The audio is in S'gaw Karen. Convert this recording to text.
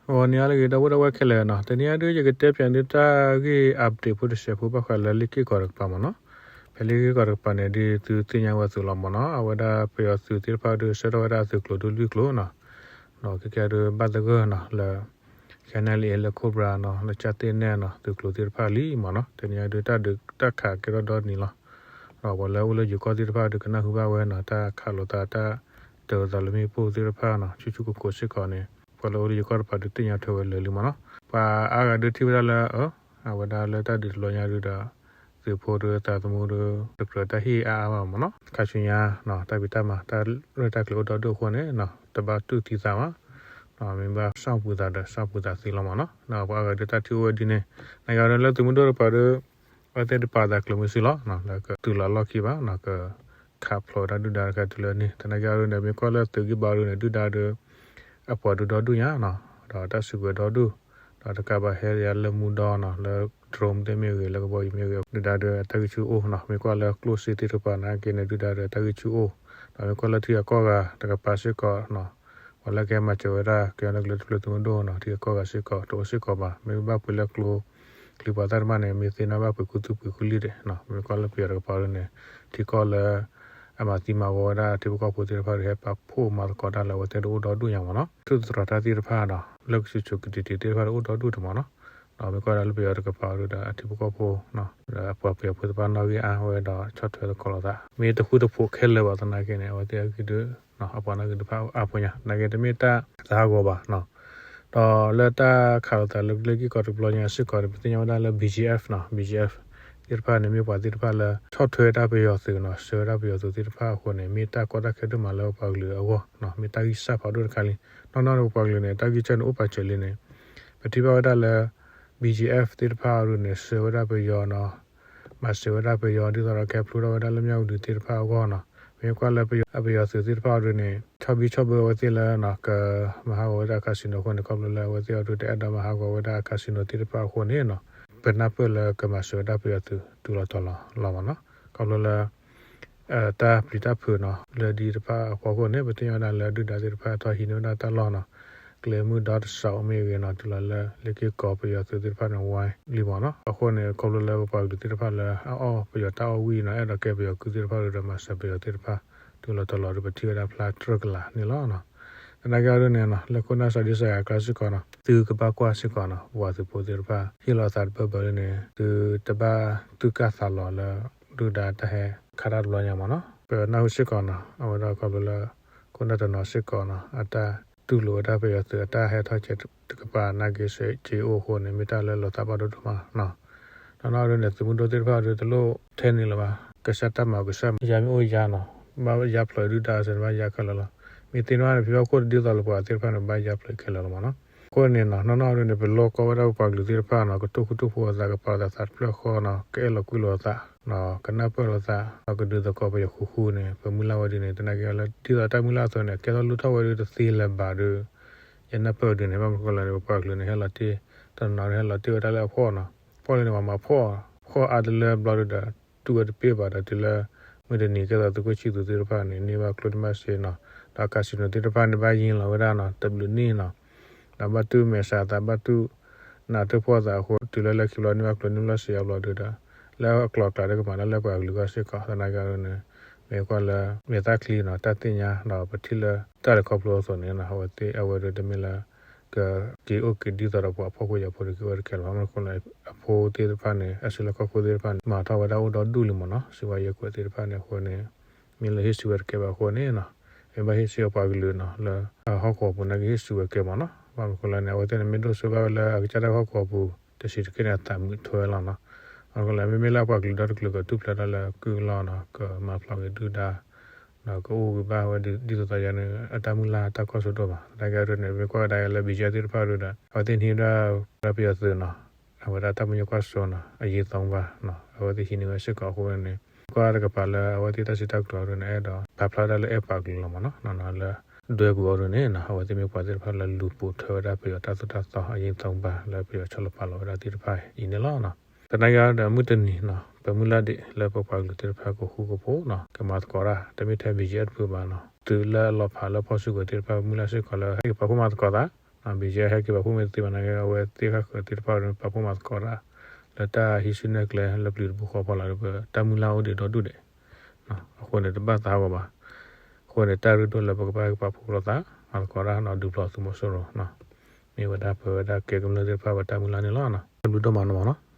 ဂီၤနံၤဟါလၢအဂ့ၤ ဒီပုၢ်ဝဲၢ်ခဲလၢာ်နီၤ, တနံၤအံၤဒုး ယကတဲပၠးန့ၢ်တၢ်ဂ့ၢ် update ဖိတစဲးဖိ ဘၣ်ဃးလၢလ့ၣ်က့ၢ်ကီၢ်တကပၤမ့ၢ်နီၤ. ဖဲလ့ၣ်က့ၢ်ကီၢ်တကပၤန့ၣ် ဒ်သုသ့ၣ်ညါဝဲအသိးလီၤမ့ၢ်နီၤ, အဝဲဒၣ်ပယီၤသုးသ့ၣ်တဖၣ်ဒုး ဆှၢထီၣ်ဝဲဒၣ်သုးကျိၤဒုးလွံၢ်ကျိၤနီၤ, ဒီးခဲကဲဒုး ဘၣ်သဂၢၢ်နီၤ လၢ ခဲနၣ်လံ လၢခိၣ်ဘြၤနီၤ လၢကၠၢ်သ့ၣ်နဲၣ်နီၤ သုးကျိၤသ့ၣ်တဖၣ်လံမ့ၢ်နီၤ. တနံၤအံၤဒုး တၢ်ဒုးတၢ်ခးကဲထီၣ်ဒီနံၤလီၤ. ဒီးပှၤလၢအိၣ်လၢယိၤကီၢ်သ့ၣ်တဖၣ်ဒုး ကနၢ်ဟူဘၣ်ဝဲနီၤ တၢ်ခးလိာ်သး တၢ်တၢၤလိာ်သးလၢမ့ၣ်ပိၢ်သ့ၣ်တဖၣ်နီၤ ဆူၣ်ဆူၣ်ကိၢ်ကိၢ်စ့ၢ်ကီးန့ၣ် ပှၤလၢအိၣ်လၢယိၤကီၢ်တကပၤဒုး သ့ၣ်ညါထွဲဝဲလၢာ်လံမ့ၢ်နီၤ. ပှၤအါဂၤဒုးထံၣ်ဝဲဒၣ်လၢ အဝဲဒၣ်လၢတၢ်ဒုးတဘျီညါဒုးဒီး သုးဖိဒုးသးသမူဒုး တကြၢးတၢ်ဟ့ၣ်အါအါဘၣ်မ့ၢ်နီၤ. ခါဆူညါ တၢ်ဖံးတၢ်မၤ တၢ်ရဲၣ်တၢ်ကျဲၤအိၣ်ဒီဒူၣ်အဃိန့ၣ် တဘၣ်တူၢ်သံသးဘၣ်, မ့ၢ်ဘၣ် စီၣ်ပူၤသးဒီး စီၣ်ပူၤသးသ့လီၤမ့ၢ်နီၤ. ပှၤအါဂၤဒုးတၢ်ထံၣ်အိၣ်ဝဲဒ်န့ၣ် သနာ်က့ဒီးလၢသုးမုၢ်ဒိၣ်တကပၤဒီး အဝဲသ့ၣ်တပာ်သးကျၢၤမုဆူလီၤ, လၢကတုၤလီၤလီၢ်ခံဘၣ်နီၤ, ကခးဖျိးဝဲဒၣ်ဒုၣ်ဒါတခါတုၤလၢန့ၣ်. သနာ်က့ဒီးန့ၣ် မ့ၢ်ကွၢ်လၢသုးဂံၢ်ဘါဒုးန့ၣ် ဒုၣ်ဒါဒီး အပှၤဒုးဒီဒူၣ်ညါနီၤ, ဒီးတၢ်စုကဝဲၤဒီဒူၣ်, ဒီးတကးဘၣ်ဟဲယၤလၢမူဒီနီၤ, လၢ drone သ့ၣ်မ့ၢ်ဂ့ၤ လၢကဘီယူၤမ့ၢ်ဂ့ၤ ဒုၣ်ဒါဒီးအတၢ်ဂံၢ်ဆူၣ်အိၣ်နီၤ. မ့ၢ်ကွၢ်လၢကျိၣ်စ့သ့ၣ်တကပၤနာ်က့န့ၣ် ဒုၣ်ဒါဒီးအတၢ်ဂံၢ်ဆူၣ်အိၣ်, ဒီးမ့ၢ်ကွၢ်လၢထံဂၤကီၢ်ဂၤတကပၤစ့ၢ်ကီးနီၤ, ပှၤလၢကဟဲမၤစၢၤဝဲဒၣ် ကညီဒီကလုာ်တၢ်ထူၣ်ဖျဲးသုးမုၢ်ဒိၣ်နီၤ ထံဂၤကီၢ်ဂၤစ့ၢ်ကီး တအိၣ်စ့ၢ်ကီးဘၣ်. မ့ၢ်ဘၣ်ပှ့ၤလၢကျိ ချံပှၤသၣ်တမံၤန့ၣ် မ့ၢ်သ့ၣ်နီၣ်ဘၣ်ပှ့ၤခူသူၣ်ပှ့ၤခူလံၣ်ဒံးနီၤ. မ့ၢ်ကွၢ်လၢပယီၤတကပၤဒုးန့ၣ် ထံကီၢ်လၢ အမၤသံမၤဝီဝဲဒၣ်ထံဖိကီၢ်ဖိသ့ၣ်တဖၣ်ဒီး ဟဲပာ်ဖှိၣ်မၤသကိးတၢ်လၢအဝဲသ့ၣ်ဒီးအိၣ်ဒီဒူၣ်ညါမ့ၢ်နီၤ. ထူၣ်သတြီၤတၢ်သ့ၣ်တဖၣ်ဒီး လၢကဆိးဆိးကတံာ်တံာ်သ့ၣ်တဖၣ်ဒီးအိၣ်ဒီဒူၣ်ဒံးမ့ၢ်နီၤ. ဒီးမ့ၢ်ကွၢ်ဒၣ်လၢပယီၤတကပၤဒုးဒီး အထံဖိကီၢ်ဖိ ဒီးအပှၤပယီၤဖိသ့ၣ်တဖၣ်နီၣ်ဂံၢ်အါဝဲဒီးဆီၣ်ထွဲသကိးလိာ်သး မ့ၢ်တဃူတဖိးခဲလၢာ်ဘၣ် သနာ်က့န့ၣ် အဝဲသ့ၣ်အဂ့ၢ်ဒုး အပှၤနီၣ်ဂံၢ်တဖၣ်အါဖိညါ သနာ်က့တမ့ၢ်တၢ်သးဟးဂီၤဘၣ်နီၤ. ဒီးလၢတၢ်ခးလိာ်သးလၢလ့ၣ်က့ၢ်ကီၢ်တဘျီညါစ့ၢ်ကီးန့ၣ် ပသ့ၣ်ညါဝဲဒၣ်လၢ ဘီၣ်ကၠံၣ်အ့ၣ်ဖ် နီၤ ဘီၣ်ကၠံၣ်အ့ၣ်ဖ် သ့ၣ်တဖၣ်န့ၣ် မ့ၢ်ပှၤသ့ၣ်တဖၣ်လၢ ဆီၣ်ထွဲတၢ်ပယီၤသုးနီၤ ဆှၢဝဲဒၣ်ပယီၤသုးသ့ၣ်တဖၣ်အဃိန့ၣ် မ့ၢ်တၢ်ကီတၢ်ခဲဒိၣ်မးလၢပပှၤကလုာ်အဂီၢ်နီၤ မ့ၢ်တၢ်ဂံၢ်စၢ်ဖးဒိၣ်တခါလံ. နီၢ်နီၢ်န့ၣ် ပပှၤကလုာ်န့ၣ် တၢ်ဂံၢ်စၢ်န့ၣ်အိၣ်ပာ်စၢၤလံန့ၣ် ပထံၣ်ဘၣ်ဝဲဒၣ်လၢ ဘီၣ်ကၠံၣ်အ့ၣ်ဖ် သ့ၣ်တဖၣ်အံၤဒုးန့ၣ် ဆှၢဝဲဒၣ်ပယီၤနီၤ မၤစၢၤဝဲဒၣ်ပယီၤ ဒ်သိးဒီးကဟဲဖျိထီၣ်ဝဲဒၣ်လၢမၠၣ်ဝတံၤသ့ၣ်တဖၣ်အဂီၢ်နီၤ. မ့ၢ်ကွၢ်လၢအပယီၤသုးသ့ၣ်တဖၣ်အံၤဒုးန့ၣ် ဆီၣ်ဘံၣ်ဆီၣ်ဘၢဝဲသ့ၣ်လၢ ကမၤဟးဂီၤဝဲဒၣ် casino အဃိန့ၣ် ခီဖျိလၢအဝဲသ့ၣ်အံၤဒုးတအဲၣ်ဒိးမၤဟးဂီၤဝဲဒၣ် casino သ့ၣ်တဖၣ်အဃိန့ၣ်နီၤ ပနၢ်ပၢၢ်လၢကမၤစၢၤဝဲဒၣ်ပယီၤသုးတုၤလီၤတီၤလီၤလီၤမ့ၢ်နီၤ. ခီဖျိလၢ တၢ်ပျံၤတၢ်ဖုးနီၤ လၢဒ်တဖၣ်အဖီခိၣ်န့ၣ် ပသ့ၣ်ညါဝဲဒၣ်လၢဒုၣ်ဒါသ့ၣ်တဖၣ်ထီၣ်ဟံးန့ၢ်ဝဲဒၣ်တၢ်လီၢ်နီၤ ကျဲမုၢ်ဒီတစိၤမ့ၢ်ဂ့ၤနီၤ တုၤလီၤလၢလ့ၣ်က့ၢ်ကီၢ်ပယီၤသုးသ့ၣ်တဖၣ်န့ၣ် ဝါလံမ့ၢ်နီၤ. အဃိန့ၣ် ခီဖျိလၢပပှၤကလုာ်သ့ၣ်တဖၣ်လၢအအီၣ်ပယီၤတၢ်အီၣ်ဝံၣ်နီၤ အဲၣ်ဒိးကဲပယီၤကုၢ်သ့ၣ်တဖၣ်ဒီး မၤစၢၤပယီၤသ့ၣ်တဖၣ် တုၤလီၤတီၤလီၤဒီး ပထံၣ်ဝဲဒၣ်ဖျါတြၢၢ်ကလာ်န့ၣ်လီၤ. သနာ်က့အံၤဒုးန့ၣ်နီၤ လၢခိၣ်နၢ်စီၤဒ့စၢ်ယၤအကျါစ့ၢ်ကီးနီၤ သုကဘၣ်ကွၢ်စ့ၢ်ကီးနီၤ ပပှၤသုးဖိသ့ၣ်တဖၣ် ဟ့ၣ်လီၤသးတဘၢဘၢလံန့ၣ် သုတဘၣ်သူၣ်ကၢ်သးလီၤလၢ ဒုၣ်ဒါတၢ်ဟဲခးတၢ်တဘျီညါမ့ၢ်နီၤ. ပနၢ်ဟူစ့ၢ်ကီးနီၤ အဝဲဒၣ်ခီဖျိလၢ ခိၣ်နၢ်တနီၤစ့ၢ်ကီးနီၤ အတၢ်တူၢ်လိာ်ဝဲဒၣ်ပယီၤသုးအတၢ်ဟဲထီၣ်ကဲတကပၤနာ်က့ စ့ၢ်ကီးအိၣ်အဃိန့ၣ် မ့ၢ်တၢ်လၢလီၤသးဘၣ်ဒိၣ်ဒိၣ်မးနီၤ. နီၢ်နီၢ်ဒုးန့ၣ် သုးမုၢ်ဒိၣ်သ့ၣ်တဖၣ်ဒုးတလိၣ်ထဲန့ၣ်လၢၤဘၣ် ကစၢ်တၢ်မၤကစၢ် ယၤမ့ၢ်အိၣ်ယၤနီၤ ဘၣ်ယါဖျိးဒုၣ်ဒါစ့ၢ်န့ၣ် ဘၣ်ယါခဲလၢာ်လီၤ. မ့ၢ်သ့ၣ်နီၣ်န့ၣ် ဖံဘၣ်ခိၣ်တဒ်သိးလၢပှၤသ့ၣ်တဖၣ်န့ၣ် ဘၣ်ယါဖျိးခဲလၢာ်လီၤမ့ၢ်နီၤ. အဃိန့ၣ်နီၤ နီၢ်နီၢ်ဒုးန့ၣ် ပလီၢ်ကီဝဲဒၣ်ပပှၤကလုာ်သ့ၣ်တဖၣ်နီၤ ကတိၢ်ဃူတိၢ်ဖိးအသး ကပာ်လီၤသးတဖျၢၣ်ဃီနီၤ ကအဲၣ်လီၤကွံလိာ်အသး ကနၢ်ပၢၢ်လိာ်သး ကဒုးသကိးပယီၤဃူဃူန့ၣ် ပမုၢ်လၢ်ဝဲဒ်န့ၣ် သနာ်က့လၢ ဒ်သိးတၢ်မုၢ်လၢ်အသိးန့ၣ် ကဲထီၣ်လိၣ်ထီၣ်ဝဲဒၣ်တသ့လၢၤဘၣ်ဒီး ယနၢ်ပၢၢ်ဒ်န့ၣ် ဘၣ်မနုၤဃိလဲၣ်န့ၣ် ပပှၤကလုာ်န့ၣ် ဟဲလီၤတ့ၢ် တနီၤန့ၣ် ဟဲလီၤတ့ၢ်ဝဲဒၣ်လၢအဖှီၣ်နီၤ ဖှီၣ်လၢန့ၣ် ပှၤမၤဖှီၣ် ဖှီၣ်အါတလၢဘျီဒုးဒီး တူၢ်ဝဲတပ့ၢ်ဘၣ်ဒီးတုၤလၢ မုၢ်တနံၤကဲသိးသုးခိၣ်ဆံသူးသ့ၣ်တဖၣ်န့ၣ် န့ၢ်ဘၣ်ကျိၣ်န့ၢ်ဘၣ်စ့နီၤ ဒီး casino သ့ၣ်တဖၣ်န့ၣ် ဘၣ်ယံၤလီၤဝဲဒၣ်နီၤ တဘျုးနံၣ်နီၤ ဒီးဘၣ်တူၢ်မဲာ်ဆှးသး ဘၣ်တူၢ်နးတၢၢ်ဖှီၣ်သးအဃိ တုၤလၢလၢခံဘျီန့ၢ်ဘၣ်ကျိၣ်န့ၢ်ဘၣ်စ့အဘျီဒုးဒီး လၢအကျိၤအကျဲဒီးကမၤတၢ်လၢပှၤကလုာ်ဂီၢ်စ့ၢ်ကီး သနာ်က့ဒ်န့ၣ် မ့ၢ်ကွၢ်လၢ မဲာ်သၣ်ချံနီၤ တၢ်သ့ၣ်ညါဒီးပထံၣ်လၢတၢ်လဲၤခီဖျိအသိးန့ၣ် အဝဲသ့ၣ်အဝဲဒၣ်တမ့ၢ်လၢ ကက့ၤအိၣ်က့ၤဒ်သိးဒီးပှၤဖှီၣ်ဖိယာ်ဖိတက့ၢ်ဝဲတကဲလၢၤဘၣ် မနုၤအဃိလဲၣ် အဖိသ့ၣ်တဖၣ်န့ၣ် အစုလၢခီၣ်ခိၣ်သ့ၣ်တဖၣ်န့ၣ် မၤထီၣ်ဝဲဒၣ်အိၣ်ဒီဒူၣ်လံမ့ၢ်နီၤ စံးဝဲယဲၢ်ကွဲးသ့ၣ်တဖၣ်န့ၣ်အဃိန့ၣ် မ့ၢ်လၢဟ့ၣ်ဆူၣ်ဝဲတကဲဘၣ်အဃိန့ၣ်နီၤ မ့ၢ်ဘၣ်ဟ့ၣ်ဆူၣ်အပှၤကလုာ်နီၤ လၢဟီၣ်ကဝီၤပူၤနာ်က့ဟ့ၣ်ဆူၣ်ဝဲကဲမ့ၢ်နီၤ ဘၣ်မနုၤအဃိလဲၣ်န့ၣ် အဝဲသ့ၣ်န့ၣ် မ့ၢ်ဒိၣ်စိဘၣ်ဝဲလၢအကစၢ်ဒၣ်ဟီၣ်ကဝီၤပူၤ တဆံးတက့ၢ်န့ၣ် အသးမုာ်ထွဲလီၤနီၤ မနုၤအဃိလဲၣ် မ့မ့ၢ်လၢအပှၤကလုာ်ဒီတကလုာ်ကထူၣ်ဖျဲးတၢ်လၢကုၢ်အလီၢ်နီၤ ကမၤဖျိးက့ၤဒုၣ်ဒါ ဒီးကအိၣ်ဂံၢ်ဘါဝဲဒ်သိးသိးယၤန့ၣ် အတၢ်မုၢ်လၢ်တၢ်ကီၢ်စိဒိၣ်မး သနာ်က့ဒ်န့ၣ် မ့ၢ်ကွၢ်ကဒါက့ၤလၢ ဘီၣ်ကၠံၣ်အ့ၣ်ဖ် သ့ၣ်တဖၣ်ဒ်ဒီး အဝဲသ့ၣ်ဟံးဝဲဒၣ်လၢပယီၤသုးနီၤ အဝဲဒၣ်တၢ်မုၢ်ညိၣ်ကွၢ်စိနီၤ အရေးသုံးပါးနီၤ အဝဲသ့ၣ်ဟံးန့ၢ်ဝဲစ့ၢ်ကီးအဃိန့ၣ် ကွၢ်တကပၤလၢအဝဲသ့ၣ်တၢ်စံးတၢ်ကတိၤဒ်န့ၣ် အဲၣ်ဒိးပာ်ဖျါဒၣ်လၢအဲၣ်ပှၤကလုာ်လီၤမ့ၢ်နီၤ နီၤနီၤလၢ ဒွဲပူၤအံၤဒ်န့ၣ်နီၤ အဝဲသ့ၣ်မ့ၢ်ပှၤသ့ၣ်တဖၣ်လၢလူၤပိာ်ထွဲဝဲဒၣ်ပယီၤတၢ်သိၣ်တၢ်သီ အရေးသုံးပါး လၢပယီၤဆီလီၤပာ်လီၤဝဲဒၣ်သ့ၣ်တဖၣ်အံၤန့ၣ်လီၤ. သနာ်က့ဒီးမုၢ်တနံၤနီၤ ပမုၢ်လၢ်ဒံးလၢပပှၤကလုာ်သ့ၣ်တဖၣ်ကဃူကဖိးနီၤ ကမၤသကိးတၢ် တမ့ၢ်ထဲ ဘီၣ်ကၠံၣ်အ့ၣ်တဖုဘၣ်နီၤ သုးလၢအလီၤဖးလၢဖီၣ်စုကဝဲၤသ့ၣ်တဖၣ် မုၢ်လၢ်စ့ၢ်ကီးလၢဟဲက့ၤပာ်ဖှိၣ်မၤသကိးသး ဘၣ်ယဲဟဲက့ၤပာ်ဖှိၣ်မ့ၢ်တသ့ဘၣ်န့ၣ်က့ အဝဲသ့ၣ်ဃၣ်ဃၢၤသ့ၣ်တဖၣ်န့ၣ် ပာ်ဖှိၣ်မၤသကိးတၢ် လၢတၢ်ဟံးစုနဲၣ်ကျဲလၢပျုၤတပူၤဃီဖီလာ်ဒီး ပတၢ်မုၢ်လၢ်အိၣ်ဒံးဒီဒူၣ်ဒဲး, အဃိန့ၣ် တဘၣ်သးဂီၤဘၣ်. အဃိန့ၣ် တၢ်ရ့ဒိၣ်လၢပကဘၣ်ကပာ်ဖှိၣ်လိာ်သး မၤသကိးတၢ်ဒီးဒုးဖျိသုးမီၤစိရိၤ မ့ၢ်ဝဲဒၣ်ပဝဲဒၣ်ကဲကမျၢၢ်သ့ၣ်တဖၣ်ဝဲတၢ်မုၢ်လၢ်န့ၣ်လီၤ. တၢ်ဘျုးဒိၣ်မးန့ၣ်မးနီၤ.